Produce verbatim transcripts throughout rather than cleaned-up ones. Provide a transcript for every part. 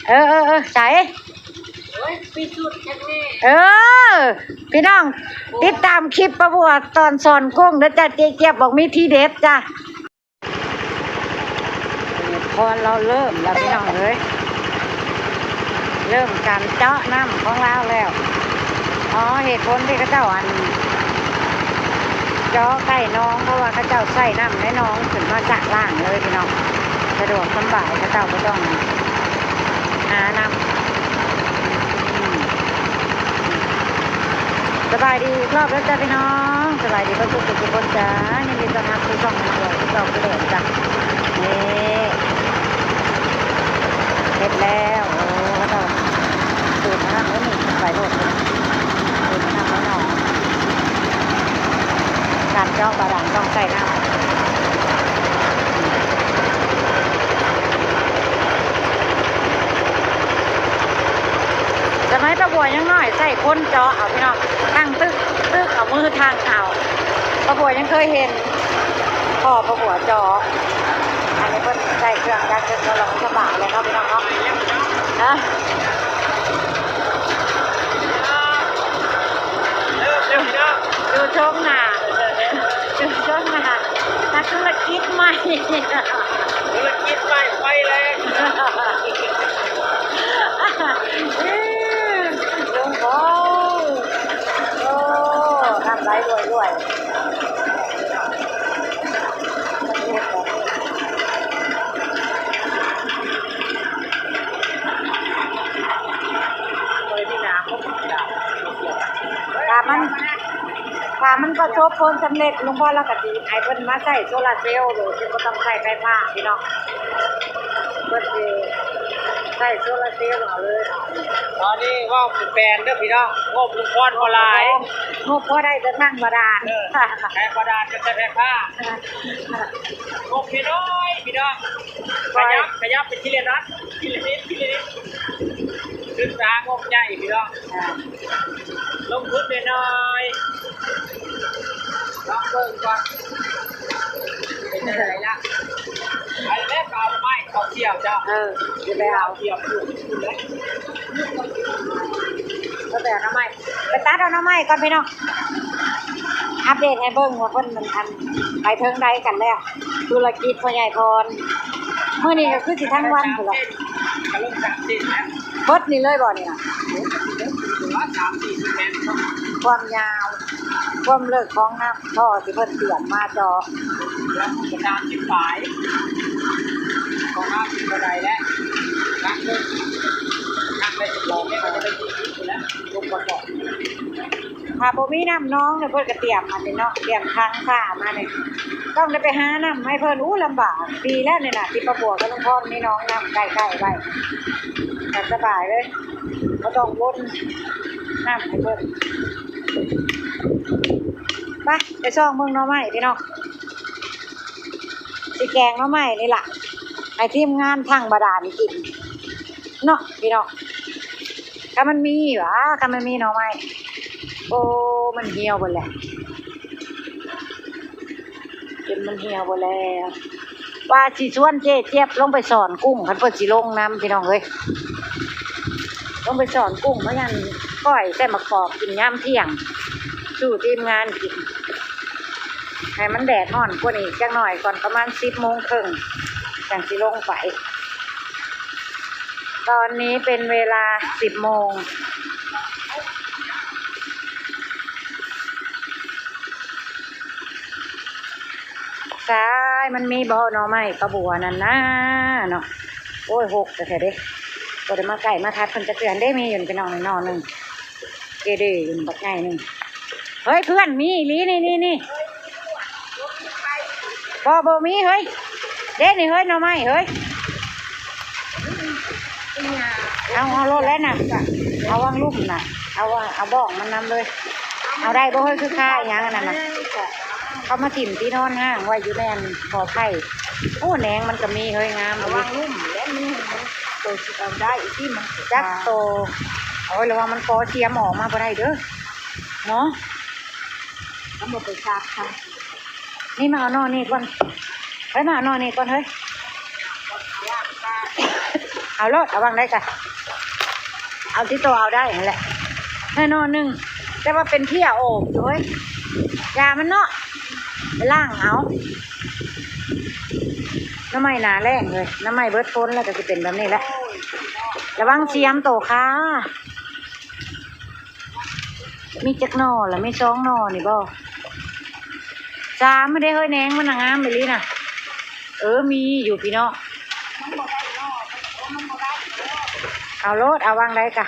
เออ เออ เออ ใส่ โอ้ย มีชุดจักแน่ เออ พี่น้อง ติดตามคลิปป้าบัวตอนสอนกุ้งเด้อจ้ะ เจ๊เจี๊ยบบอกมีทีเด็ดจ้ะ พอเราเริ่มแล้วพี่น้องเอ้ย เริ่มการเจาะน้ำของเราแล้ว อ๋อ เหตุผลที่เขาเจ้าอัน เจาะใกล้หนอง เพราะว่าเขาเจ้าใส่น้ำในหนองขึ้นมาจากล่างเลยพี่น้อง สะดวกสำบาย เขาเจ้าบ่ต้องหาน้ำ อืม สบายดีอีกรอบแล้วจ้ะพี่น้อง สบายดีเพื่อนทุกคนทุกคนจ้า ยินดีต้อนรับสู่ช่องของเรา ช่องกระโดดจ้ะ นี่ เสร็จแล้ว โอ้ เขาเจ้าสูตรมาทางนี้ ไปโลด สูตรมาทางนี้เนาะ การเจาะบาดาลต้องใส่น้ำ สมัยป้าบัวยังน้อย ใส่คนเจาะเอาพี่น้อง ตั้งตึกตึกเอามือทางเอา ป้าบัวยังเคยเห็น พ่อป้าบัวเจาะ อันนี้เพิ่นใส่เครื่องจักร เพิ่นก็ลองสบายเลยเนาะพี่น้องเนาะ ฮะ เริ่มเร็วพี่น้อง ดูช่วงหน้า ดูช่วงหน้า นักธุรกิจใหม่ ธุรกิจใหม่ไฟแรง ลุงพงษ์ โอ้ ทำไรรวยรวย ถ้ามัน ถ้ามันประสบผลสำเร็จ หลวงพ่อเราก็สิให้เพิ่นมาใช้โซลาร์เซลล์โดยที่บ่ต้องใช้ไฟฟ้าพี่น้อง เพิ่นสิใช้โซลาร์เซลล์เอาเลย ตอนนี้เว้าเป็นแปลนเด้อพี่น้อง งบลุงพรบ่หลาย งบพอได้แต่ทางบาดาล เออ ทางบาดาลก็จะไฟฟ้า งบน้อยๆพี่น้อง ขยับ ขยับไปทีละนัด ทีละนิด ทีละนิด ศึกษางบใหญ่พี่น้อง อ่า ลงทุนน้อยๆ ลองเบิ่งก่อน เป็นจังไดล่ะ ไอ้แม่ก็เอาไม้เขาเสียบจ้ะ เออ จะไปเอา เสียบอยู่ ก็ไปเอาหน่อไม้ ไปตัดเอาหน่อไม้ก่อนพี่น้อง อัปเดตให้เบิ่งว่าเพิ่นมันอันไปเทิงใดกันแล้ว ธุรกิจพ่อใหญ่พร มื้อนี้ก็คือสิทั้งวันพุ้นล่ะ ก็ลงสามสิบแล้ว เบิดนี่เลยบ่นี่นะ หรือว่าสามสี่สิบแปดเนาะ ความยาว ความเลิกของน้ำท่อที่เพิ่นเตรียมมาเจาะ แล้วมันก็สามสิบปลาย ของน้ำสิบเท่าใดแล้ว นักเบิ่ง นักได้สิบสองเนี่ย มันจะได้ยี่สิบแล้ว ลงประกอบ ถ้าบ่มีน้ำหนองเนี่ย เพิ่นก็เตรียมอันนี้เนาะ เตรียมถังฟ้ามาเนี่ย ต้องได้ไปหาน้ำให้เพิ่น อู้ ลำบาก ดีแล้วเนี่ยนะ ที่ป้าบัวกับลุงพรมีหนองน้ำใกล้ๆไว้ ก็สบายเลย บ่ต้องวนน้ำให้เพิ่น ไป ไปส่องเบิ่งหน่อไม้พี่น้อง สิแกงหน่อไม้นี่ล่ะ ให้ทีมงานทางบาดาลกิน เนาะพี่น้อง ถ้ามันมีหวา ถ้ามันมีหน่อไม้ โอ้ มันเหี่ยวหมดแล้ว จนมันเหี่ยวหมดแล้ว ว่าสิชวนเจ๊เจี๊ยบลงไปสอนกุ้ง คันเพิ่นสิลงนำพี่น้องเอ้ย ลงไปสอนกุ้ง เพราะหยัง ก้อยใส่หมากกอกกินยามเที่ยง สู่ทีมงานกิน ให้มันแดดร้อนกว่านี้จักหน่อยก่อน ประมาณสิบโมงครึ่ง จั่งสิลงไป ตอนนี้เป็นเวลาสิบโมง สาย มันมีบ่หน่อไม้ป้าบัวนั่นนะเนาะ โอ้ย หกแท้ๆเด้ บ่ได้มาใกล้มาทัดเพิ่นจักเทื่อเด้ มีอยู่นี่พี่น้อง นี่หน่อหนึ่ง เกเรอยู่นี่บักใหญ่หนึ่ง เฮ้ย เพื่อน มีอีหลี นี่ นี่ นี่ บ่ บ่มี เฮ้ย เด้นี่ เฮ้ย หน่อไม้ เฮ้ย เอา เอาโลดแล้วนะ เอาวางลุ่มนะ เอาวาง เอาบ้องมันนำเลย เอาได้บ่ เฮ้ย คือค่าอีหยังอันนั้นนะ เขามาถิ่มที่นอนห้างไว้อยู่ในอันกอไผ่ โอ้ แหนงมันก็มี เฮ้ย งาม เอา อีหลี วางลุ่ม แล้วมัน มันโตสิเอาได้อีกที่มัน จักโต โอ้ย ระวังมันปอเสียมออกมาบ่ได้เด้อ เนาะ เอามาไปซักค่ะ นี่มาเอาหน่อนี่ก่อน เฮ้ย มาเอาหน่อนี่ก่อน เฮ้ย เอาโลด เอาวางได้กะ เอาที่โตเอาได้นั่นแหละ แน่นอนหนึ่ง แต่ว่าเป็นเพี้ยโอบอยู่เฮ้ย ยามันเนาะ ไปล้างเอา หน่อไม้หนาแรงเลย หน่อไม้เบิดฝนแล้วก็สิเป็นแบบนี้แหละ ระวังเสียมโตค่ะ มีจักหน่อละ มีสองหน่อนี่บ่ สามมาได้เฮ้ย แหนงมันน่ะงามอีหลีน่ะ เออ มีอยู่พี่น้อง เอาโลด เอาวางได้กะ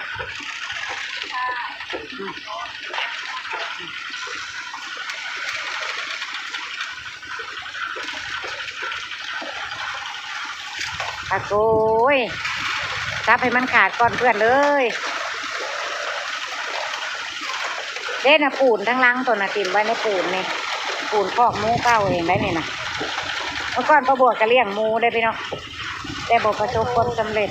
อะโกย สับให้มันขาดก่อนเพื่อนเลย เด้นะ ปูนทั้งหลังตัวน่ะ ถิ่มไว้ในปูนนี่ ปูนคอกหมูเก่าเองได้นี่นะ เมื่อก่อนป้าบัวก็เลี้ยงหมูได้พี่น้อง แต่บ่ประสบความสำเร็จ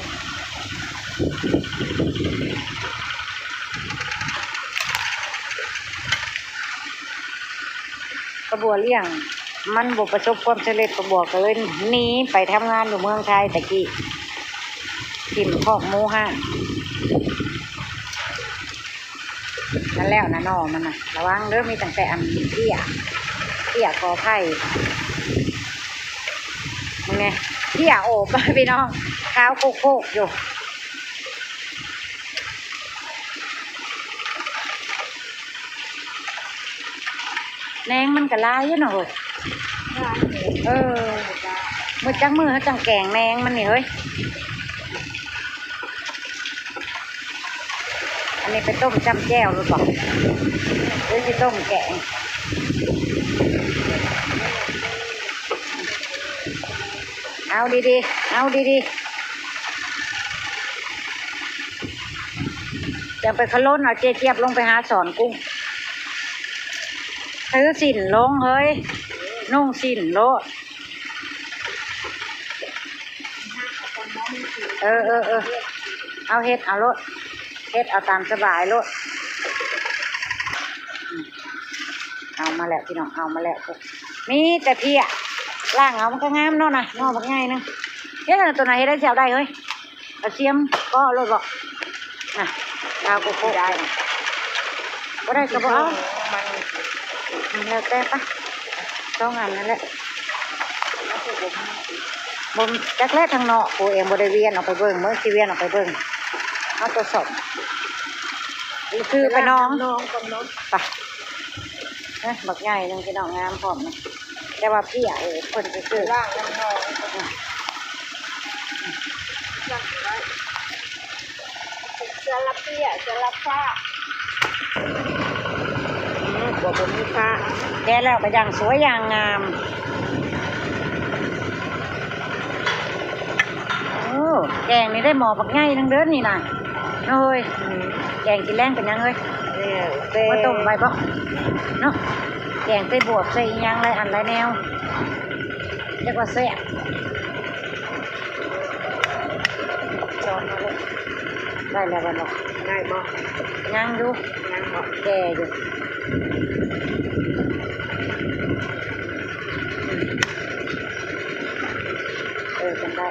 ป้าบัวเลี้ยง มันบ่ประสบความสำเร็จ ป้าบัวก็เลยหนีไปทำงานอยู่เมืองไทยตะกี้ ถิ่มคอกหมูห้าง นั่นแล้วนะหน่อมันน่ะ ระวังเด้อ มีตั้งแต่อันเตี้ย เตี้ยกอไผ่ มึงเนี่ย เตี้ยโอบ พี่น้อง ขาวโคกๆอยู่ แหนงมันก็หลายอยู่เนาะเฮ้ย เออ มื้อจักมื้อเขาจังแกงแหนงมันนี่เฮ้ย อันนี้ไปต้มจ้ำแจ่วหรือเปล่า หรือสิต้มแกง เอาดีๆ เอาดีๆ จะไปขะล้นเอาเจเจี๊ยบลงไปหาสอนกุ้ง ถือสิ้นลงเฮ้ย นุ่งสิ้นโลด เออ เออ เออ เอาเฮ็ดเอาโลด เฮ็ดเอาตามสบายโลด เอามาแล้วพี่น้อง เอามาแล้ว มีแต่เพี้ย ล้างเอามันก็งามเนาะนะ หน่อบักใหญ่หนึ่ง เฮ็ดอะไรตัวไหนเฮ็ดได้สิเอาได้เฮ้ย เอาเสียมก็เอาโลดบอก น่ะ เอาโกโก้ได้นะ บ่ได้ก็บ่เอา มัน อืม แล้วแต่ปะ สองอันนั่นแหละ บ่จักแลทางนอก ผู้เองบ่ได้เวียนออกไปเบิ่ง มื้อสิเวียนออกไปเบิ่ง เอาตัวสอง คือไปน้อง น้องกับน้อง ไป นะ บักใหญ่หนึ่งพี่น้อง งามพร้อมนะ แต่ว่าเพี้ย เออ เพิ่นซื่อๆ ล่างน้ำนอง เสือละเปี้ย เสือละฟ้า อืม กว่าบ่มีพระ แกะแล้วก็อย่างสวยอย่างงาม โอ้ แกงนี่ได้หม้อบักใหญ่หนึ่งเด้อนี่นะ โอ้ย อืม แกงกินแลงเป็นหยังเฮ้ย เออ มาต้มไว้บ่ เนาะ แกงใส่บวบใส่อิหยังหลายอันหลายแนว จักว่าแซ่บ ช้อนมาเลย ได้แล้วบ่เนาะ ได้บ่ ยังอยู่ ยังบ่ แก่อยู่ เออ เป็นได้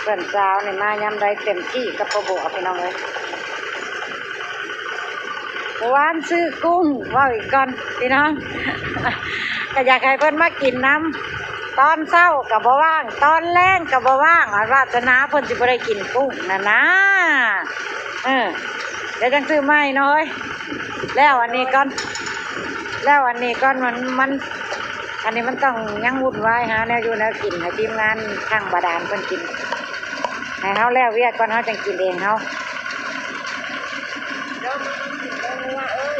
เพื่อนสาวนี่มายามใดเต็มที่กับป้าบัวพี่น้องเอ้ย เมื่อวานซื้อกุ้ง เว้าอีกก่อนพี่น้อง ก็อยากให้เพิ่นมากินนำ ตอนเช้าก็บ่ว่าง ตอนแลงก็บ่ว่าง อันวาสนาเพิ่นสิบ่ได้กินกุ้งนั่นนะ เออ เดี๋ยวจังซื้อใหม่เนาะเฮ้ย แล้วอันนี้ก่อน แล้วอันนี้ก่อน มัน มัน อันนี้มันต้องยังวุ่นวายหาแนวอยู่แนวกินให้ทีมงานทางบาดาลเพิ่นกิน ให้เฮาแล้วเวียกก่อน เฮาจังกินเองเฮา เดี๋ยวมันกินเองว่า เอ้ย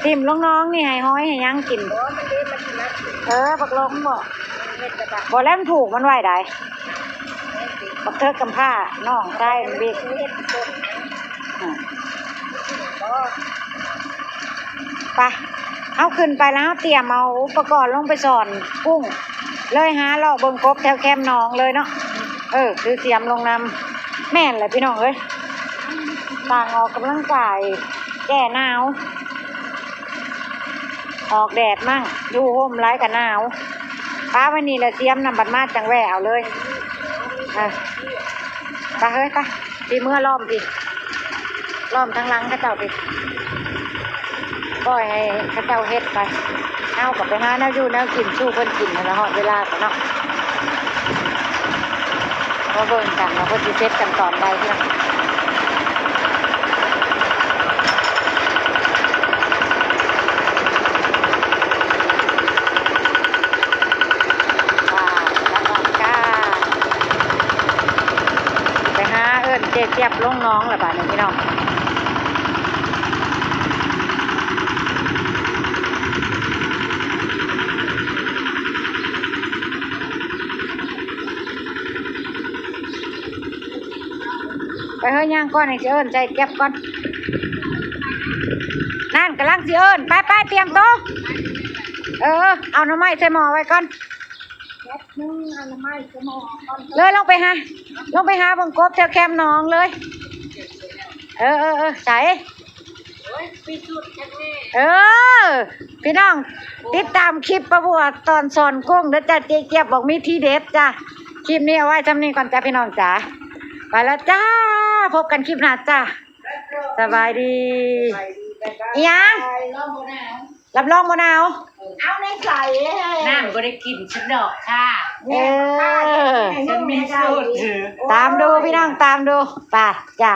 ถิ่มลงน้องนี่ให้หอยให้หยังกิน บ่ มันเด้ มันสิมากิน เออ บักหลงบ่ เฮ็ดกระดาษ บ่ แล้วมันผูกมันไว้ใด บักเทิกกำพร้า น้องชายมันบิ๊ก เฮ็ดต้น อ่า บ่ ไป เอาขึ้นไปแล้วเตรียมเอาอุปกรณ์ลงไปสอนกุ้ง เลยหาเลาะเบิ่งกบแถวแคมหนองเลยเนาะ เออ คือเตรียมลงนำ แม่นแหละพี่น้องเอ้ย ต่างออกกำลังกาย แก้หนาว ออกแดดมั่ง อยู่ห่มหลายกะหนาว ป้าวันนี้ละเสียมนำบัดมาจั่งแว่เอาเลย อ่ะ ไปเฮ้ย ไป สิเมือล้อมพี่ ล้อมทางหลังเขาเจ้าพี่ ปล่อยให้เขาเจ้าเฮ็ดไป เฮากะไปหาแนวอยู่แนวกินสู่เพิ่นกินนั่นละ ฮอดเวลากันเนาะ มาเบิ่งกันว่าเพิ่นสิเสร็จกันตอนใดพี่น้อง จ้า ไปหาเอิ้นเจ๊เจี๊ยบลงน้องละบาดนี้พี่น้อง ไปเฮ้ย ย่างก่อน ให้สิเอิ้นใส่แก๊บก่อน นั่นกำลังสิเอิ้น ไปไป เตรียมโต๊ะ เออ เอาหน่อไม้ใส่หม้อไว้ก่อน แป๊บนึง เอาหน่อไม้ใส่หม้อก่อน เลยลงไปหา ลงไปหาเบิ่งกบแถวแคมหนองเลย เออเออเออ ใส่ เออ พี่น้อง ติดตามคลิปป้าบัวตอนสอนกุ้งเด้อจ้า เจ๊เจี๊ยบบอกมีทีเด็ดจ้า คลิปนี้เอาไว้ส่ำนี้ก่อนจ้าพี่น้องจ๋า ไปแล้วจ้า พบกันคลิปหน้าจ้า สบายดี อิหยัง รับรองบ่หนาว เอาในใส่ น้ำบ่ได้กินฉันดอกค่ะ เออ ฉันมีสูตร ตามดูพี่น้อง ตามดู ไปจ้า